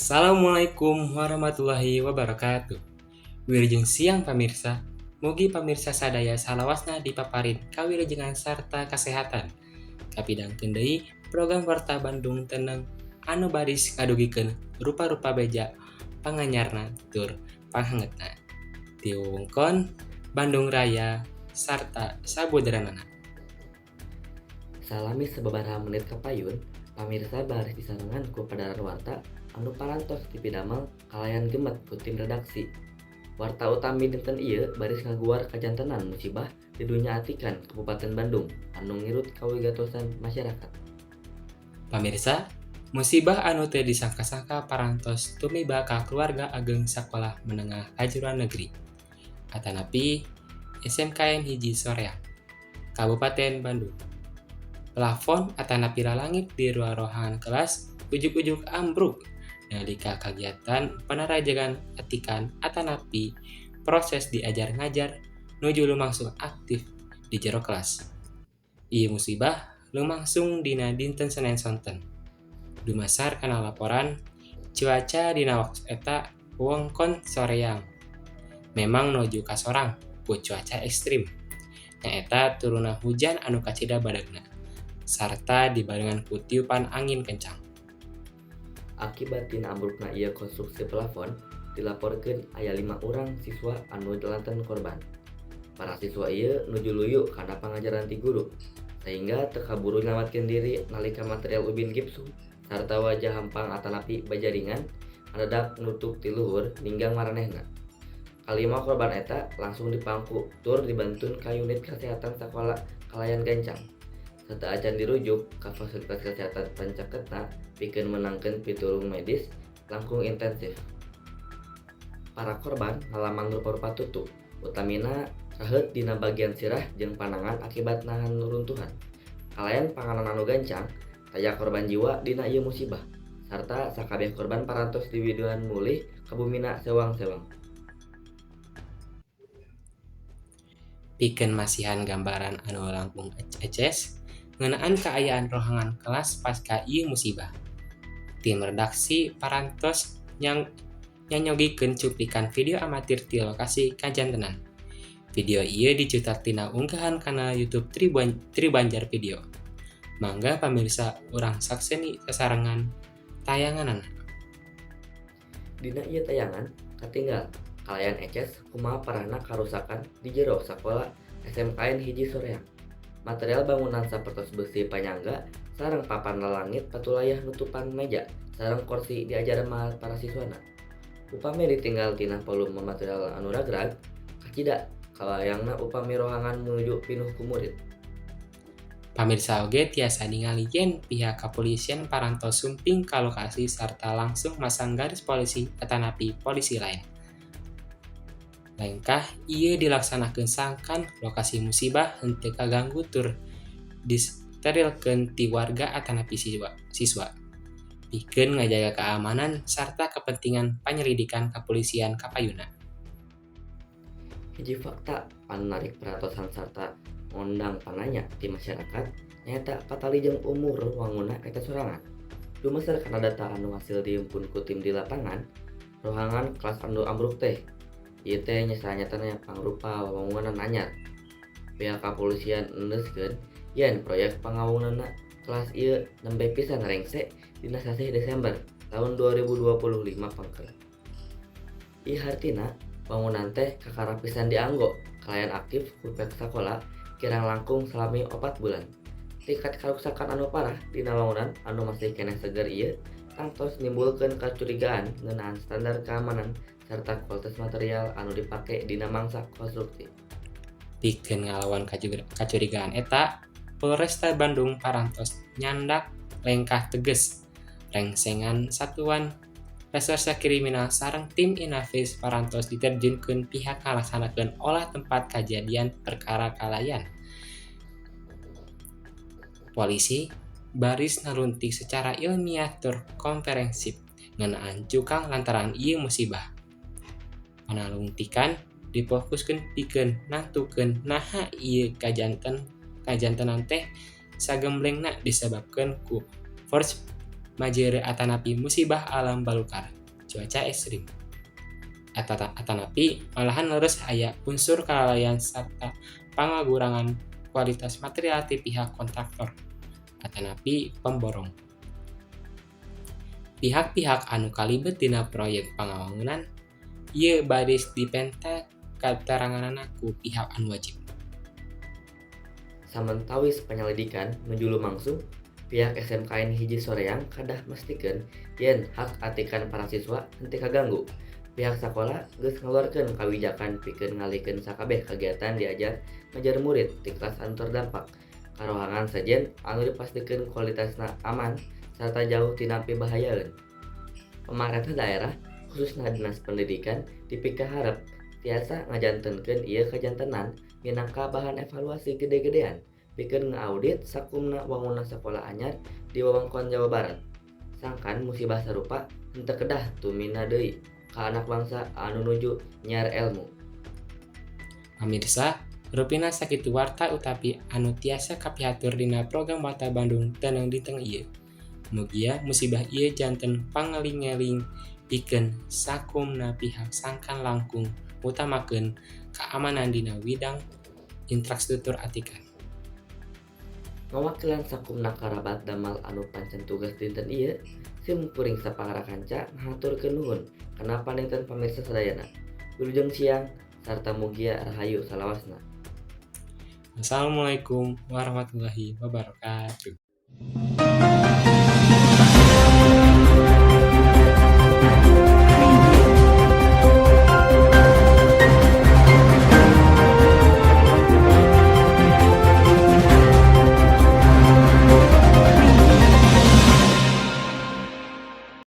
Assalamualaikum warahmatullahi wabarakatuh. Wilujeng siang, pamirsa. Mugi pamirsa sadaya salawasna dipaparin kawilujengan sarta kasehatan. Kapidangkeun deui program Warta Bandung Teneng anu baris ngadugikeun rupa-rupa beja panganyarna tur panghangetna di wewengkon Bandung Raya sarta sabuderanana. Salami sababaraha menit kapayun, pamirsa baris disarengan ku padaran warta anu parantos dipidamel kalayan gemet ku tim redaksi. Warta utami dinten ieu baris ngaguar kajantenan musibah di dunya atikan Kabupaten Bandung anu ngirut kawigatosan masyarakat. Pamirsa, musibah anu teu disangka-sangka parantos tumiba ka keluarga ageng Sakolah Menengah Kejuruan Negeri atanapi SMKN 1 Soreang, Kabupaten Bandung. Plafon atanapi lalangit di rohangan kelas ujug-ujug ambruk nalika kagiatan panarajegan atikan atanapi proses diajar ngajar nuju lumangsung aktif di jero kelas. Ieu musibah lumangsung dina dinten Senen sonten. Dumasar kana laporan, cuaca dina waktu eta wewengkon Soreang memang nuju kasorang ku cuaca ekstrim, nyaeta turunna hujan anu kacida badegna sarta dibarengan ku tiupan angin kencang. Akibat tina ambrukna ieu konstruksi plafon, dilaporkeun aya 5 urang siswa anu janten korban. Para siswa ieu nuju luyu kana pangajaran ti guru, sehingga teu kaburu nyalametkeun diri nalika material ubin gipsum sarta waja hampang atanapi baja ringan ngadadak nutup ti luhur ninggang maranehna. Kalima korban eta langsung dipangku tur dibantun ka unit kesehatan sakola kalayan gancang. Sateuacan dirujuk ka fasilitas kesehatan pancaketna pikeun meunangkeun pitulung medis langkung intensif. Para korban ngalaman rupa-rupa tutu, utamina raheut dina bagian sirah jeung panangan akibat nahan runtuhan. Kalayan panganan anu gancang, taya korban jiwa dina ieu musibah, sarta sakabeh korban parantos diwiduhan mulih ka bumina sewang-sewang. Pikeun masihan gambaran anu langkung eces ngeunaan kaayaan rohangan kelas pasca ieu musibah. Tim redaksi parantos nyanyogikeun cuplikan video amatir ti lokasi kajantenan. Video ieu dicutak tina unggahan kanal YouTube Tribanjar Video. Mangga pamirsa, urang sakseni sasarengan tayanganana. Dina ieu tayangan katinggal kalayan eces kumaha parahna karusakan di jero sakola SMKN 1 Soreang. Material bangunan sapertos besi panyangga sareng papan lalangit patulayah nutupan meja sareng korsi diajar para siswana. Upami ditinggal tina volume material anu ragrag, kacida kabayangna upami rohangan menuju pinuh ku murid. Pamirsa oge tiasa ningali yen pihak kapolisian parantos sumping ka lokasi sarta langsung masang garis polisi atanapi polisi lain. Lengkah ieu dilaksanakeun sangkan lokasi musibah henteu kaganggu tur disterilkeun ti warga atanapi siswa. Pikeun ngajaga keamanan sarta kepentingan panyelidikan kapolisian kapayuna. Hiji fakta anu narik perhatosan sarta ngondang pananya ti masyarakat nyaeta patali jeung umur wangunan eta sorangan. Dumasar kana data anu hasil dihimpun ku tim di lapangan, rohangan kelas anu ambruk teh ieu teh sanyatana pangrupa wewangunan anyar. Pihak kepolisian neuskeun yen proyek pangawangunanna kelas ieu nembe pisan rengse dina sasih Desember tahun 2025 pengker. Ieu hartina wangunan teh kakara pisan dianggo kalayan aktif ku pihak sakola kirang langkung salami 4 bulan. Tingkat karuksakan anu parah dina wangunan anu masih keneh seger ieu tangtos nimbulkeun kacurigaan ngeunaan standar keamanan serta kualitas material anu dipake dina mangsa konstruksi. Pikeun ngalawan kacurigaan eta, Polresta Bandung parantos nyandak lengkah teges. Rengsengan Satuan Reserse Kriminal sareng tim Inafis parantos diterjunkeun pihak ngalaksanakeun olah tempat kajadian perkara kalayan. Polisi baris naluntik secara ilmiah tur komprehensif ngeunaan cukang lantaran ieu musibah. Panalungtikan difokuskeun pikeun nangtukeun naha ieu kajantenan teh sagemblengna disebabkeun ku force majeure atanapi musibah alam balukar. cuaca ekstrim. Atanapi malahan leres aya unsur kalalaian sarta pangagurangan kualitas material ti pihak kontraktor atanapi pemborong. Pihak-pihak anu kalibet dina proyek pangawangunan ieu baris dipenta kateranganana ku pihak anu wajib. Samentawis panyalidikan nuju lumangsung, pihak SMKN 1 Soreang kedah mastikeun yen hak atikan para siswa henteu kaganggu. Pihak sakola geus ngaluarkeun kawijakan pikeun ngalihkeun sakabeh kagiatan diajar ngajar murid ti kelas anu terdampak ka rohangan sejen anu dipastikeun kualitasna aman sarta jauh tina pibahayaeun. Pamarentah daerah, khususna Dinas Pendidikan, dipikaharep tiasa ngajantenkeun ieu kajantenan minangka bahan evaluasi gede-gedean pikeun ngaaudit sakumna wangunan sakola anyar di wewengkon Jawa Barat. Sangkan musibah sarupa henteu kedah tumina deui ka anak bangsa anu nuju nyiar elmu. Pamirsa, rupina sakitu warta utapi anu tiasa kapihatur dina program Warta Bandung Teneng dinten ieu. Mugia musibah ieu janten pangeling-eling pikeun sakumna pihak sangkan langkung ngutamakeun kaamanan dina widang infrastruktur atikan. Ngawakilan sakumna karabat damal anu pancen tugas dinten ieu, sim kuring sapara kanca ngahaturkeun nuhun kana panonton pamirsa sadayana. Wilujeng siang sarta mugia rahayu salawasna. Wassalamualaikum warahmatullahi wabarakatuh.